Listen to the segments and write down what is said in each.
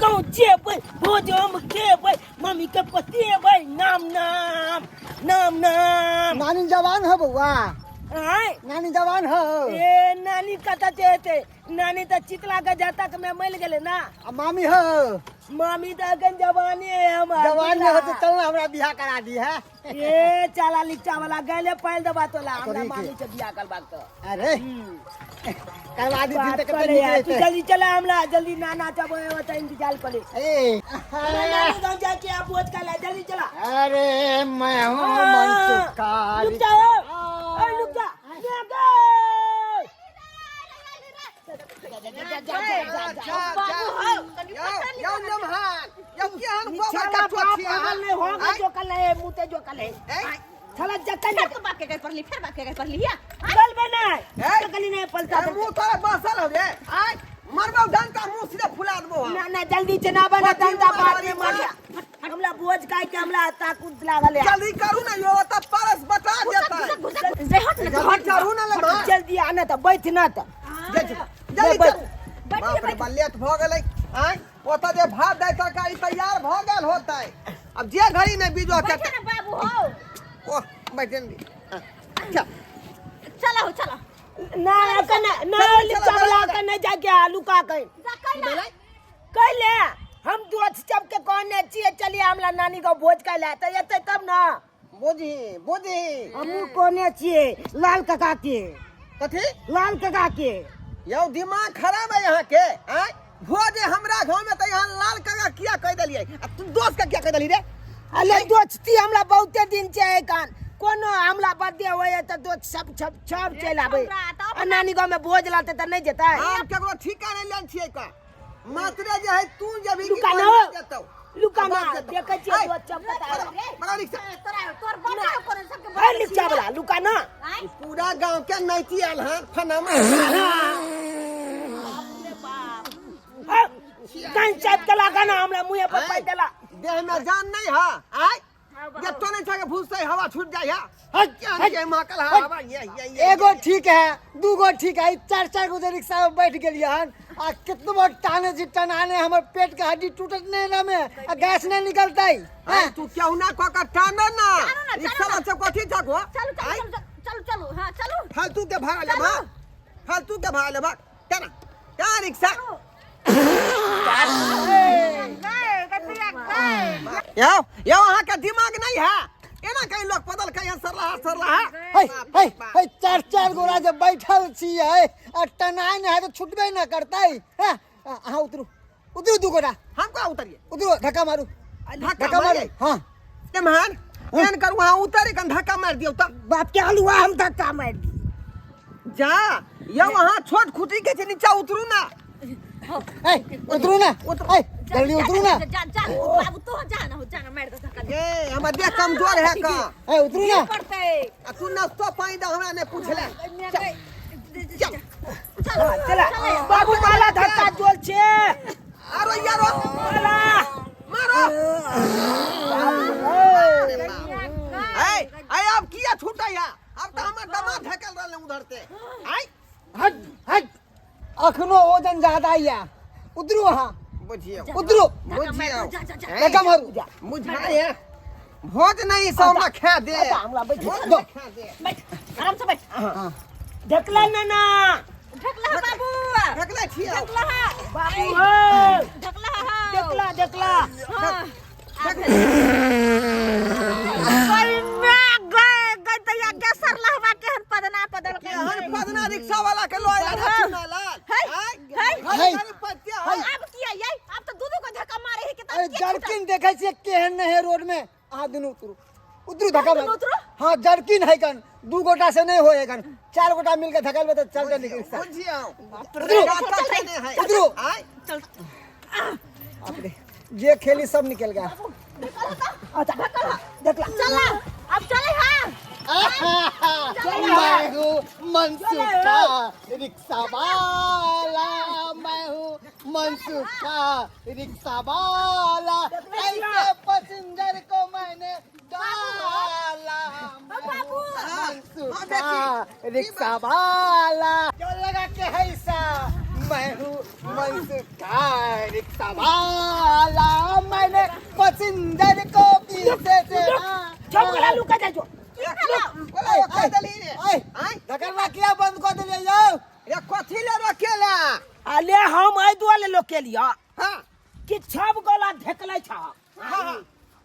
गाँव जेबै, भोज हम खेबै, मम्मी के पतेबै। नाम नाम नाम नाम। नानी जवान हो बौआ? आय? नानी जवान हो? ए, नानी कतऽ जेतै? नानी तऽ चितला के जातक में मरि गेलै ना। आ मामी हो? मामी तऽ अखन जवानी है हमर। जवान में हो तो चल ना, हमरा बियाह करा दी है। ए चाला लिच्चा वाला गैले पाइल दबा तोला हमरा। ठीक है। मामी से बियाह करबाक तो अरे करवा दी बात त कर कते यार, नीक तू रहतै। जल्दी चला, हमरा जल्दी नाना चबो ओतऽ इंतजार करे। ए हमरा नानी गाँव जाके आप भोज खा ले, जल्दी चला। अरे मैं हूँ मनसुख का रुक जा ओ, ए, रुक जा ले गए। जा, जा, जा, जा, जा। यौ नमहान यौ, केहन गोबर साला के बाप चोथिया? पागल नहीं होगा जो कल है मुते जो कल है साला जक्का फेर तो बाप के गए पढ़ली, फेर बाप के गए पढ़ली या। चल बे ना। ए? कली नहीं पलता। मुंह तोरा बसल हो रे, आय मरबौ डंका, मुंह सीधे फुला देबो हम। ना ना, जल्दी चना बना। पति दंता मारी बाद में मारी। मारिया, हमला बोझ काय के हमला ताकुत लागल है। जल्दी करू ना यो, त परस बता देता। घुसक घुसक जे, हट ना। जल्दी करू ना ले मां। जल्दी आना त बैठ ना त। जल्दी बैठ। चलू। बैठिए, बाप रे बैठिए। बा, लेट भऽ गेलै। आय ओतऽ जे भात दै तरकारी तैयार भऽ गेल होतै, अब जे घड़ी नहि बीजो के। बैठे ना बाबू हो। ओह, बैठे ने। अच्छा। चला हो, चला। ना कने ना। चलो, लिच्चा चलो, वाला चलो। कने जाके आलू का कहीं जा कैला। कैले हम दोस्त सब के कहने छियै, चलिए हमला नानी गाँव भोज खाइ त एतै तब ना। बुझी बुझी। हमहूँ कहने छियै लाल काका के। कथी? लाल काका के। यौ, दिमाग खराब है यहाँ के? आय भोज है हमरा गाँव में तऽ यहाँ लाल काका किया कहि देलियै आ तू दोस्त के किया कहि देली रे? अरे दोस्ती हमरा बहुते दिन छै, कान कोनो हमला बर्थडे होय तऽ दोस्त सब सब सब चलि आबै। हमरा तऽ आ नानी गाँव में भोज लाते तऽ नहि जेतै? हम केकरो ठीका नहि लेल छियै का मात्रे जे है, तू जेबही कि लुका कोइ ना। नहि जेतौ। लुका ना। आवाज जेतौ। देखै छियै आय, दोस्त सब कतऽ बड़ा बड़ा रिक्शा। तोरा तोर बर्थडे कोनो सबके है बर्थडे। लिच्चा वाला लुका ना। आय पूरा गांव के नैती आयल हन फनामा। कान चाप के लगा ना, हमरा मुँहे पर पाइ देला। देह में जान नहीं है? आय ये तो नहीं था कि भूस से हवा छूट जाए है। हट, क्या हट, के माकल हट। हवा ये ये ये। एगो ठीक है, दूगो ठीक है, चार चार गो जे रिक्शा में बैठ गेलियै हन आ कितनो बार टाने छी टनाने, हमर पेट के हड्डी टूटत नहीं ना में आ गैस नहीं निकलतै। आय तू क्यों ना को का टाने ना। टानो ना, रिक्शा टानो ना। सब कथी जागो? चलू चलू चलू चलू चलू, हाँ चलू। फालतू के भाड़ा लेबा, फालतू के भाड़ा लेबा क्या ना क्या रिक्शा? यौ यौ, अहाँ के दिमाग नहीं है? एना कहीं लोग पदल कहीं सरला सरला है। है है है, चार चार गोरा जे बैठल छियै आ टनाइ नहि है तऽ छुटबे न करतै। हैं, अहाँ उतरू, उतरू दू गोरा। हम का उतरिए? उतरू, धक्का मारू। धक्का धक्का मारू। मारिए? हाँ। एमहर एहन करू, अहाँ उतरे कन धक्का मारि दियौ तऽ। बाप के हलुआ, हम धक्का मारि दी। जा यौ, अहाँ छोट खुटी के छै, नीचा उतरू ना। है उतरू ना, है जल्दी उतरू ना। जा जा बाबू, तू जा ना हो, जा ना, मार दे धक्का। ए हमर देह कमजोर है का? है उतरू ना। पड़तै। आ तू नाश्तो पानी दे, हमरा नहि पूछले। चल। चला बाबू, माला धक्का जोल छे। आरो यारो। माला। मारो। ए ए, अब किया छूटै है? अब तऽ हमर दमा ढकल रहलै उधर से आइ। हट हट, अखनो ओजन ज्यादा या, उतरू अहाँ। बुझियौ। उतरू। बुझियौ। जा जा जा। धक्का मारू। बुझाय है भोज नहीं सब हमरा खा दे। हमरा बैठ। भोज नहीं खा दे। बैठ, आराम से बैठ। ढकला ना ना। ढकला बाबू। ढकले छियौ। ढकला। बाबू हो। ढकला। ढकला ढकला। हाँ। केहन पदना रिक्शा वाला के लोय ला चुना लाल। है, आय, है। घड़ी है। घड़ी पत्या है। अब किया ये? अब तो दूधू को धक्का मारे है कि अरे जर्किन देखै छियै केहन नहि है रोड में। अहाँ दुनू उतरू, उतरू, धक्का दुनू मारू। उतरू? हाँ, जर्किन है कन, दू गोटा से नहीं होए कन, चार गोटा मिलके धकेलबै तऽ चल जल्दी रिक्शा। बुझियौ। उतरू। काका केने है। उतरू। आय। चल। बाप रे, जे खेली सब निकल गया। अच्छा देखला। चला, अब चले। हाँ। मैं हूँ मनसुख का रिक्शा वाला, मैं हूँ मनसुख का रिक्शा वाला, ऐसे पैसेंजर को मैंने डाला। मैं हूँ मनसुख का रिक्शा वाला, जो लगा के है ऐसा, मैं हूँ मनसुख का रिक्शा वाला। डाला मैंने पसिंदर को पीछे से। छप गला लुका जाइ जो। बोला कह देली रे। ऐ, आय। धकलवा किया बंद कऽ देलियै यौ? रे कथी ले रखेला? अले हम एहि दुआरे लोग के लिया हाँ कि छप गला ढेकलै छ। हाँ।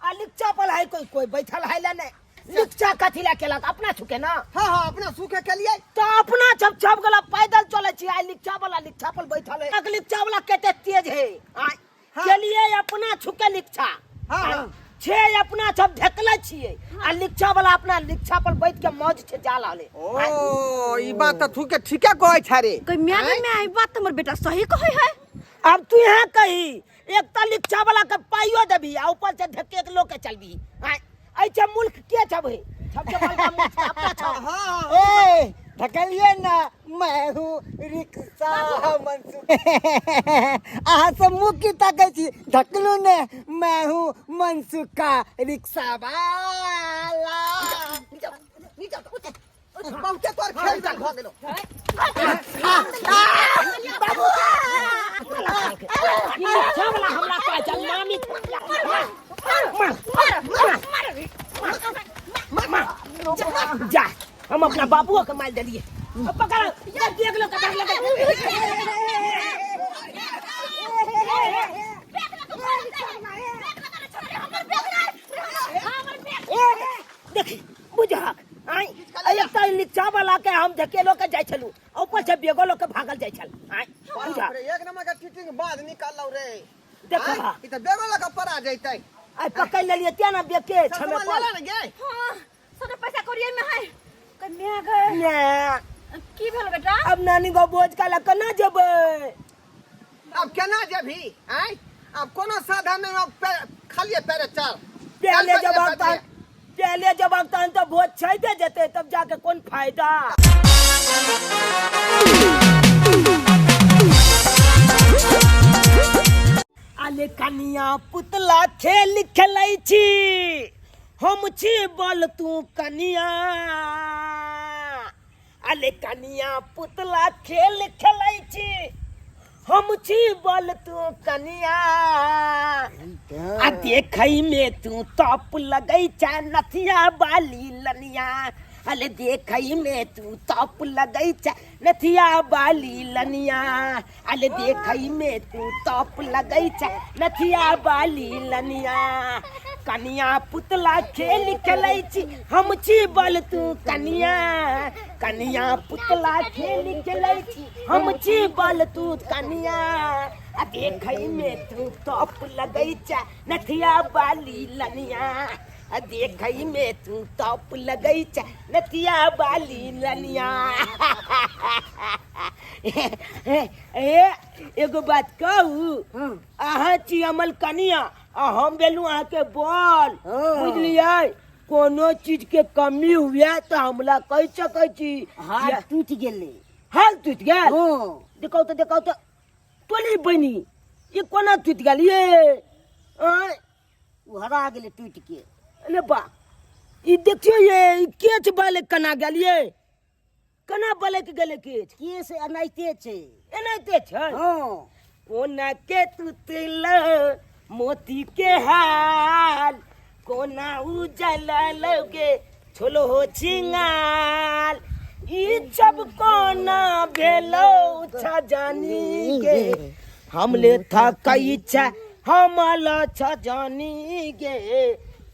आ लिक्चा पर है कोई कोई बैठल है ले नहीं लिक्चा कथी ला केलक अपना छुके ना। हाँ हाँ अपना सूखे के लिए। तो अपना छप छप गला पैदल चले छी आ लिक्चा वाला लिक्चा पर बैठल है। अक लिक्चा वाला कते तेज है। आ हाँ। के लिए अपना छुके लिक्चा। हाँ, हाँ। छे अपना छप ढेकले छिए आ लिक्चा वाला अपना लिक्चा पर बैठ के मौज छे जा रहले। ओ ई बात त तू के ठीके कहै छ रे। कोई म्या गे म्या, ई बात हमर बेटा सही कहै है। अब तू यहाँ कही एक तो लिक्चा वाला के पाइयो देबी आ ऊपर से धक्के के लोग के चलबी। आय ऐसे मुल्क के छबे सबसे बड़का मुल्क त अपना छ। हाँ। ए ढकलिए ना, मैं हूँ रिक्शा मनसुख। अहाँ सब मुँह की ताकै छी, ढकलू ने, मैं हूँ मनसुख का रिक्शा वाला। नीचा नीचा बहुते तोर खेल चाल भऽ गेलो। बाबू ई रिक्शा वाला हमरा कहै छै मामी। मार मार मार जा, हम अपना बाबुओ के मार देलिए। अब पकड़ देख लो कटार लगे। देखी बुझहक आइ एकटा रिक्शा वाला के हम धकेलो के जाइ छलू, ऊपर से बेगो लोग के भागल जाइ छल। आइ बुझा बाप रे, एक नंबर के टीटिंग बाद निकालौ रे। देखा। आँय, ई त बेगो लऽ के पड़ा जैतै। आइ पकड़ लेलिए तें ना बेके सब छमे सामान पर। लेला ने गे? हाँ, सदर पैसा करिए में है। कन्या गए। ने। की भेल बेटा? अब नानी गो बोझ का लग केना जेबै? अब केना जेबही? आँय, अब कोनो साधन नहीं, अब खालिए पैरे चल। पहले चल, जब चल, आता चल। पहले जब आता तो भोज छै दे जेते तब जाके कोन फायदा। अले कनिया पुतला खेल खेलै छी, हम छी बल तू कनिया। अले कनिया पुतला खेल खेलै छी, हम छी बल तू कनिया। आ देखै में तू टॉप लगै छ नथिया बाली लनिया। अले देखै में तू टॉप लगै छ नथिया बाली लनिया। अले देखै में तू टॉप लगै छ नथिया बाली लनिया। कनिया पुतला खेल खेलै छी, हम छी बल तू कनिया। कनिया पुतला खेल खेलै छी, हम छी बल तू कनिया। आ देखै में तू टॉप लगै छ नथिया बाली लनिया। आ देखै में तू टॉप लगै छ नथिया बाली लनिया। ए एगो बात कहू, अहाँ छी अमल कनिया आ हम भेलू अहाँके बल। बुझलियै? कोनो चीज के कमी हुए तऽ हमरा कहि सकै छी। हाथ टूटि गेलै। हाथ टूटि गेल? हँ। देखौ तऽ देखौ तऽ टोली बनी ई कोना टूटि गेल ये? आँय? ओ हरा गेलै टूटि के। अरे बा ई देखियौ ये ई केच बाले केना गेल ये? केना बलक गेलै केच? केस एनाहिते छै। एनाहिते छै? हँ। कोना के तुतल मोती के हाल, कोना उजल लगे छोलो हो छिंगाल। ई सब कोना भेलो छजानी के, हमले थकै छ हमल छजानी गे।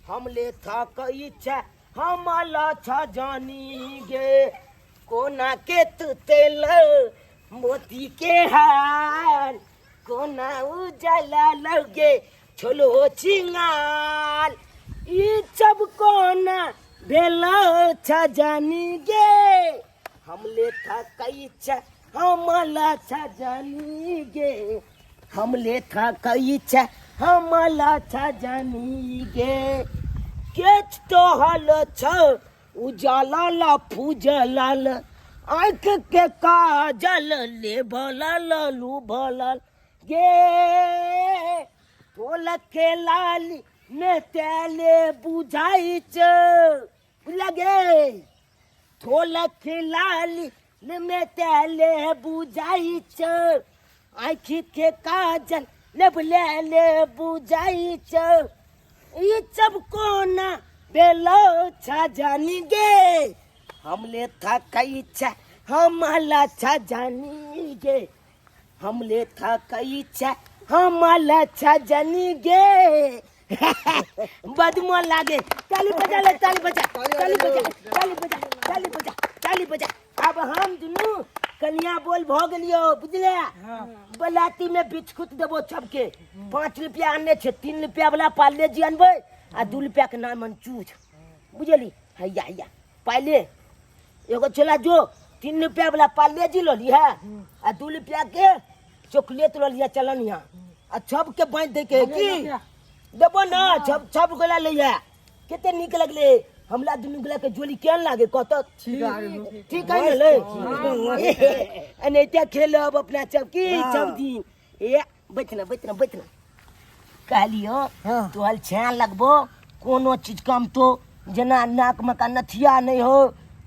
हमले थकै छ हमल छजानी गे। कोना के तुतल मोती के हाल, कोना उजला लगे छोलो छिंगाल। ई सब कोना भेलो छजानी गे, हमले थकै छ हमला छजानी गे। हमले थकै छ हमला छजानी गे। केच तोहल छ उजाला ला फूजलाल, आँख के काजल ले भला ललू भला गे। ढोलक के लाली में तेले बुझाई छ लगे। ढोलक के लाली में तेले बुझाई छ, आँख के काजल लेबले ले बुझाई छौ ई सब कोना बेलो छा जानी गे हमले थकै छ हमला छा जानी गे हमले थकै छ हमला छा जानी गे। बदमो लागे। ताली बजा ले, ताली बजा, ताली बजा, ताली बजा, ताली बजा, ताली बजा। अब हम दुनू कनिया बोल भ गेलियो, बुझले? बलाती में बिस्कुट देबो सबके। 5 रुपया आनने छै, 3 रुपया वाला पार्ले जी अनबै आ 2 रुपया के नाम चूज, बुझली? हैया हैया पाइले एगो चला जो 3 रुपया वाला पार्ले जी लऽ लिहा आ 2 रुपया के चॉकलेट लऽ लिहा। चलन यहाँ आ सबके बाँटि दै के है की देबो ना? सब सब गोला लैया। कते नीक लगले हमरा दुनू गोला के जोली। केहन लागे कत? ठीक है ने? ले एनाहिते खेलब अपना सब की सब दिन। ए बैठ ना, बैठ ना, बैठ ना। कहलियो तोहल छान लगबो कोनो चीज कम तो जेना नाक में का नथिया नहीं हो,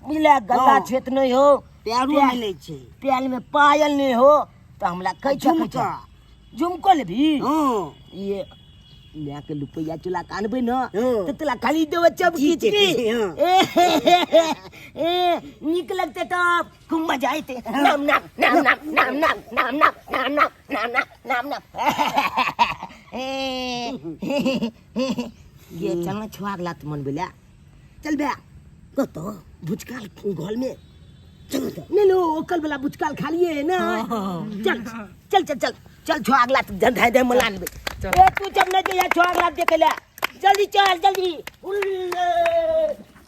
बुझले? गला छेत नहीं हो, प्यारो मिलै छै, प्याल में पायल नहीं हो तो हमरा कहै छै। झुमका। झुमको लेबही? हाँ। ये माय के रुपैया चुला के आनबै न हाँ। तऽ तोरा खाली देबै सब जी, किछु जी, की। हाँ। ए, ए, नीक लगतै तब खूब मजा अयतै। नाम नाम नाम नाम नाम नाम नाम नाम नाम नाम नाम नाम नाम नाम। ए, ये चल ना, छुआ गेला तऽ मन भेलै। चल बे। कतऽ? भुचकाल घर में चल तऽ। नहीं लो, ओकल वाला भुचकाल खा लिए ना। चल चल चल चल चल, छुआ अगला धंधा दे मला अनबे। ए तू जब नहीं जइया छुआ अगला देखे ले, जल्दी चल, जल्दी। उल्ले।